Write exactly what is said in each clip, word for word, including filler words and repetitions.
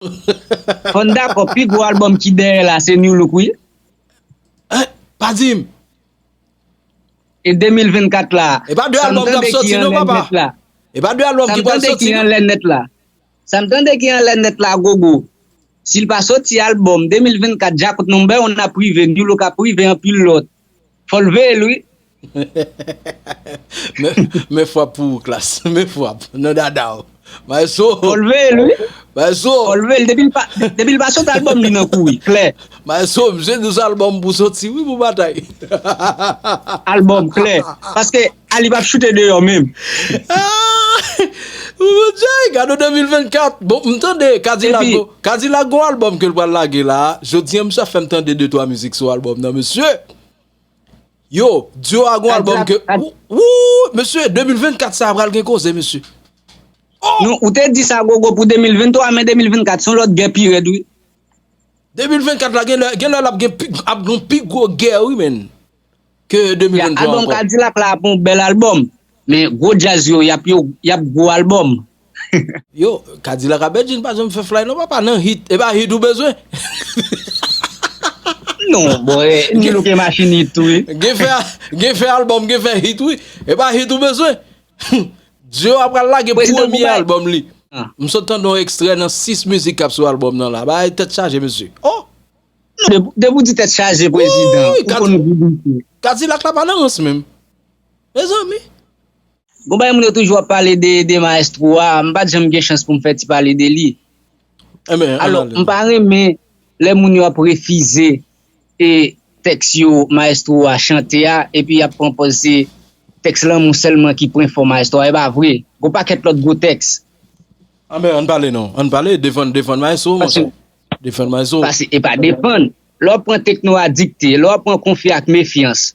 Fò n dakò, pi gwo albòm ki dèyè la, se New Look, wi. Hein? Pa di m. E de mil vennkat la, E pa de albòm k ap soti non, papa. E pa de albòm ki pral soti non. Sa m tande ki anlè nèt la. Sa m tande ki anlè nèt la, Gogo. Si l pa soti albòm, de mil vennkat, Djakout number one ap rive, New Look ap rive, anpil lòt. Fò l veye l, wi. Men, men frap pou ou, Klass. Men frap nan dada w. Maestro. Fò l veye l, wi. Maestro. Fò l veye l. Depi l pa, depi l pa sot albòm li nan kouri. Klè. Maestro, misye di w se albòm pou soti, wi, pou batay. Albòm, klè. Paske, a li p ap choute deyò menm. Ah! Bondye, gade de mil vennkat. Bon, m tande Kadilak gon, Kadilak gon albòm ke l pral lage la. Jodi a, misye ap fè m tande de twa mizik sou albòm nan, mesye. Yo, Dio a gon albòm ke. Wou, mesye, de mil vennkat sa a pral gen koze, mesye. Non, ou te di sa, Gogo, pou de mil venntwa, men de mil vennkat se yon lòt gè pi rèd, wi. De mil vennkat la, gen lè, gen lè l ap gen pi, ap gen pi gwo gè, wi, menn. Ke de mil venntwa ankò. Albòm Kadilak la ap yon bèl albòm. Men gwo djaz yo, y ap yo, y ap gwo albòm. Yo, Kadilak a Bedjine pa janm fè fly non, papa, nan hit. E pa hit ou bezwen. Non, bon, e, New Look e machin hit tou, wi. Gen fè, gen fè albòm, gen fè hit, wi. E pa hit ou bezwen. Dio a pral lage premye albòm li. M sot tande yon ekstrè nan sis mizik k ap sou albòm nan la. Bagay tèt chaje, mesye. Oh! Non, depi, depi w di tèt chaje, prezidan, ou konn gou misye. Kadilak la pa nan rans menm. Mezanmi. Gon bagay moun yo toujou ap pale de, de maestro a, m pa t janm gen chans pou m fè ti pale de li. Alò, m pa renmen lè moun yo ap refize e tèks yo maestro a chante a, epi y ap pran pòz se tèks lanmou sèlman ki pwen fò maestro a. E pa vre. Gon pakèt lòt gwo tèks. Anben, ann pale non. Ann pale, defann, defann maestro, monchè. Defann maestro. Pase, e pa defann. Lè w pran Tekno Adikte, lè w pran Konfye ak Mefyans,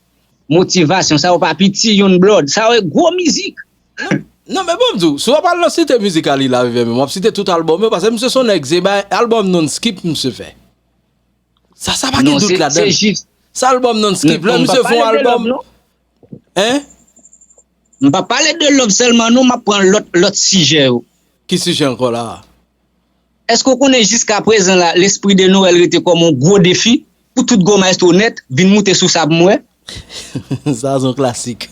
Motivasyon, sa yo pa piti, Younblood, sa yo e gwo mizik. Non, non, men bon, m di w, si w ap al nan site mizikal li la, Vivè, men w ap site tout albòm yo, paske misye se yon nèg, se bay albòm Non Skip misye fè. Sa, sa pa gen dout ladan l. Sa albòm Non Skip, lè misye fè yon albòm. Hein? M pa pale de love sèlman non, m ap pran lòt, lòt sijè yo. Ki sijè ankò la? Èske w konnen jiska prezan la, L'Esprit de Noël rete kòm yon gwo defi pou tout gwo maestro nèt vin moute sou sa pou m wè? Sa se yon klasik.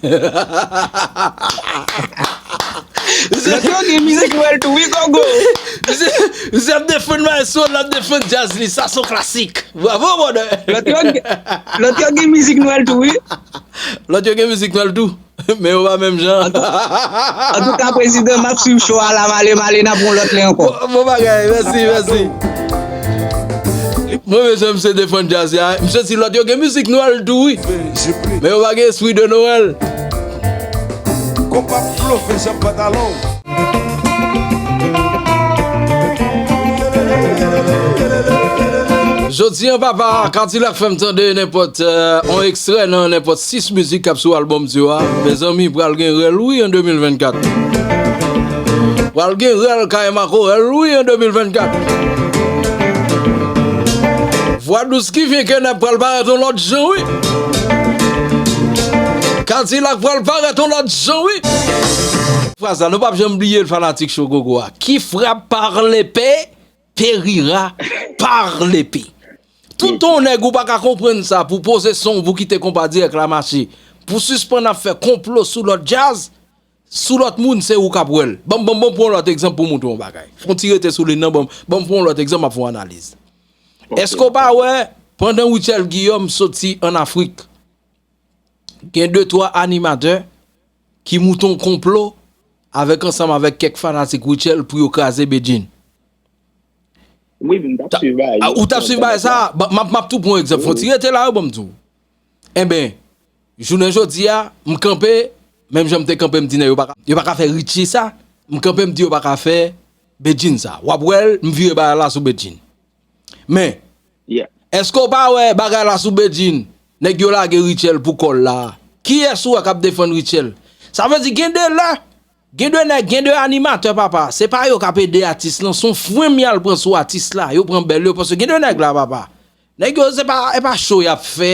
Lòt yo gen mizik Nwèl tou, wi, Gogo. Misye ap defann maestro, l ap defann djaz li. Sa se yon klasik. Bravo, brother. Lòt yo gen, lòt yo gen mizik Nwèl tou, wi. Lòt yo gen mizik Nwèl tou. Men yo pa menm jan. Antouka, prezidan, m ap swiv show a la, m ale, m ale, n ap yon lòt lè ankò. Bon bagay, mèsi, mèsi. Mwen bezwen misye defann djaz la. Misye di lòt yo gen mizik Nwèl tou, wi. Men yo pa gen espri de Nwèl. Konpa Flo fè jan pantalon. Jodi an, papa, Kadilak fè m tande nenpòt yon ekstrè nan nenpòt sis mizik k ap sou albòm Dio a. Mezanmi, pral gen rèl wi an de mil vennkat. Pral gen rèl kay Makorèl wi an de mil vennkat. Vwa dous ki vyen kenèp pral parèt yon lòt jan wi. Kadilak pral parèt yon lòt jan wi. Fraz la, nou p ap janm bliye l, fanatik Cho Gogo a. Qui frappe par l'épée périra par l'épée. Tout yon nèg ou pa ka konprann sa pou poze son w, pou kite konpa dirèk la mache, pou sispann ap fè konplo sou lòt djaz, sou lòt moun, se ou k ap wè l. Ban m, ban m, ban m pran yon lòt egzanp pou montre yon bagay. Fon ti rete sou liy nan, ban m, ban m pran yon lòt egzanp, m ap fè yon analiz. Èske w pa wè, pandan Rutshelle Guillaume soti ann Afrik, gen de twa animatè ki moute yon konplo avèk, ansanm avèk kèk fanatik Rutshelle pou yo kraze Bedjine. Wi, m t ap swiv bagay yo. Ou t ap swiv bagay sa a? M ap, m ap tou pran yon egzanp. Fon ti rete la wi, ban m di w. Enben, jounen jodi a, m kanpe, menm jan m te kanpe, m di nèg yo pa ka, yo pa ka fè Richie sa, m kanpe, m di yo pa ka fè Bedjine sa. W ap wè l, m vire bagay la sou Bedjine. Men, èske w pa wè bagay la sou Bedjine? Nèg yo lage Rutshelle pou kò l la. Kiyès ou wè k ap defann Rutshelle? Sa vle di gen de lè, gen de nèg, gen de animatè, papa, se pa yo k ap ede atis lan, se yon frenm y al pran sou atis la, yo pran bèl yo, paske gen de nèg la, papa, nèg yo se pa, e pa cho y ap fè,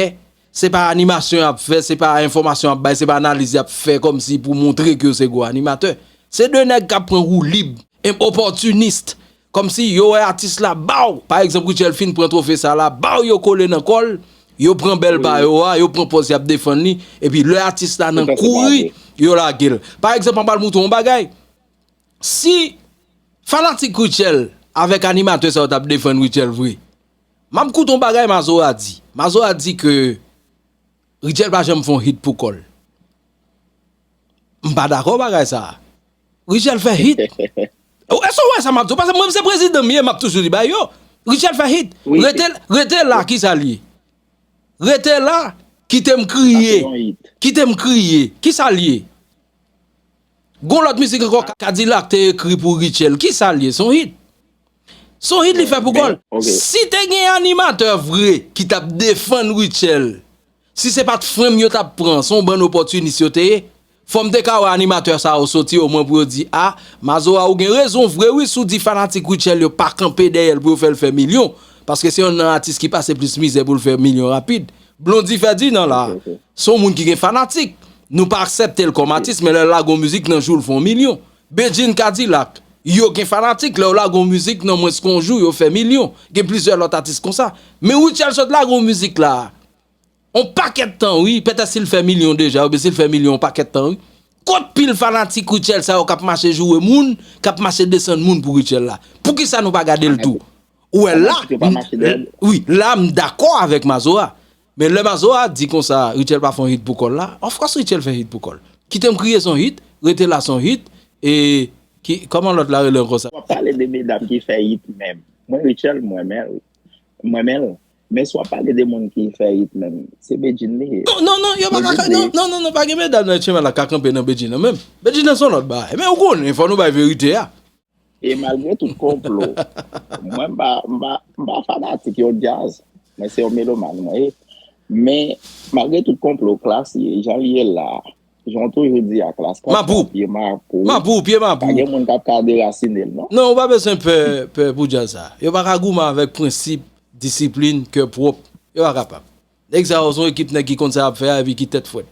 se pa animasyon y ap fè, se pa enfòmasyon y ap bay, se pa analiz y ap fè kòmsi pou montre ke yo se gwo animatè. Se de nèg k ap pran woulib. Opòtinis. Kòmsi yo wè atis la, baw, pa egzanp, Rutshelle fin pran twofe sa la, baw, yo kole nan kò l, yo pran bèl pa yo a, yo pran pòz y ap defann li, epi lè atis la nan kouri, yo lage l. Pa egzanp, m pral montre w yon bagay. Si fanatik Rutshelle avèk animatè sa yo t ap defann Rutshelle vre, m ap koute yon bagay Mazora di. Mazora di ke Rutshelle pa janm fè yon hit pou kò l. M pa dakò bagay sa a. Rutshelle fè hit. Èske w wè sa m ap di w? Paske mwen, se prezidan m ye, m ap toujou di bagay yo. Rutshelle fè hit. Rete, rete la, ki sa l ye? Rete la, kite m kriye. Kite m kriye. Ki sa l ye? Gon lòt mizik ankò Kadilak te ekri pou Rutshelle. Ki sa l ye? Se yon hit. Se yon hit li fè pou kò l. Si te gen animatè vre ki t ap defann Rutshelle, si se pa t frenm yo t ap pran, se yon bann opòtinis yo te ye, fò m te ka wè animatè sa yo soti omwen pou yo di, a, Mazora, ou gen rezon vre wi, si w di fanatik Rutshelle yo pa kanpe dèyè l pou yo fè l fè milyon. Paske se yonn nan atis ki pase plis mizè pou l fè milyon rapid. Blondy Ferdinand la, se yon moun ki gen fanatik. Nou pa aksepte l kòm atis, men lè l lage yon mizik, nan jou l fè yon milyon. Bedjine Kadilak, yo gen fanatik, lè yo lage yon mizik, nan mwens ke yon jou, yo fè milyon. Gen plizyè lòt atis konsa. Men Rutshelle sot lage yon mizik la, yon pakèt tan, wi, petèt si l fè milyon deja, oubyen si l fè milyon yon pakèt tan, wi. Kot pil fanatik Rutshelle sa yo k ap mache joure moun, k ap mache desann moun pou Rutshelle la? Poukisa nou pa gade l tou? Ou wè la, wi, la m dakò avèk Mazora. Men lè Mazora di konsa, Rutshelle pa fè yon hit pou kò l la, of course Rutshelle fè hit pou kò l. Kite m kriye se yon hit, rete la se yon hit, e ki, kòman lòt la rele ankò sa? W ap pale de medam ki fè hit menm. Mwen, Rutshelle, m renmen l. M renmen l. Men si w ap pale de moun ki fè hit menm, se Bedjine li ye. Non, non, non, yo pa ka, non, non, non, non, pa gen medam nan Chema la ka kanpe nan Bedjine nan menm. Bedjine nan se yon lòt bagay. Men ou konnen, fò nou bay verite a. E malgre tout konplo, mwen m pa, m pa, m pa fanatik yon djaz. Mwen se yon melomàn, mwen ye. Men, malgre tout konplo, Klass ye, jan l ye la, jan w toujou di a, Klass, pye mapou. Mapou, pye mapou. Pa gen moun k ap ka derasine l, non. Non, ou pa bezwen pè, pè pou djaz sa. Yo pa ka goumen avèk prensip, disiplin, kè pwòp. Yo pa kapab. Nèg sa yo se yon ekip nèg ki konn sa y ap fè a epi ki tèt frèt.